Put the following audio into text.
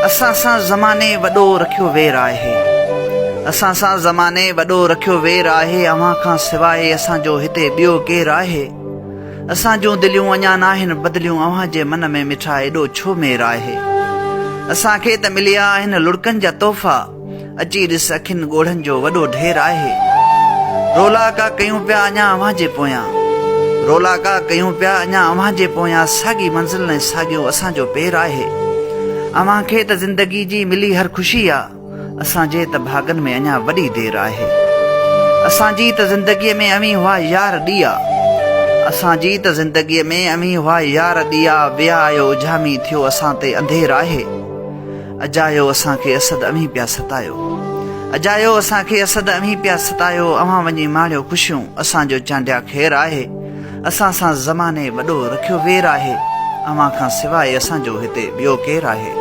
اسان سان زماني وڏو رکيو وير آهي. اسان سان زماني وڏو رکيو وير آهي اوهان کان سواء اسان جو هتي ٻيو ڪير آهي. اسان جون دليون اڃا ناهن بدليون اوهان جي من ۾ مٺا ايڏو ڇو مير آهي. اسان کي ته مليا آهن لڙڪن جا تحفا اچي ڏس اکين ڳوڙهن جو وڏو ڍير آهي. رولاڪا ڪيون پيا اڃا اوهان جي پويان رولاڪا ڪيون پيا اڃا اوهان جي پويان ساڳي منزل ۽ ساڳيو اسان جو پير آهي. اوهان کي ته زندگي جي ملي هر خوشي آ. اسان جي ته ڀاڳن ۾ اڃا وڏي دير آهي. اسان جي ته زندگيء ۾ اوهين هئا يار ڏيئا. اسان جي ته زندگيء ۾ اوهين هئا يار ڏيئا، ويا آهيو اجهامي ٿيو اسان تي انڌير آهي. اجايو اسان کي اسد اوهين پيا ستايو. اجايو اسان کي اسد اوهين پيا ستايو، اوهان وڃي ماڻيو خوشيون، اسان جو چانڊيا خير آهي. اسان سان زماني وڏو رکيو وير آهي، اوهان کان سواء اسان جو هتي ٻيو ڪير آهي.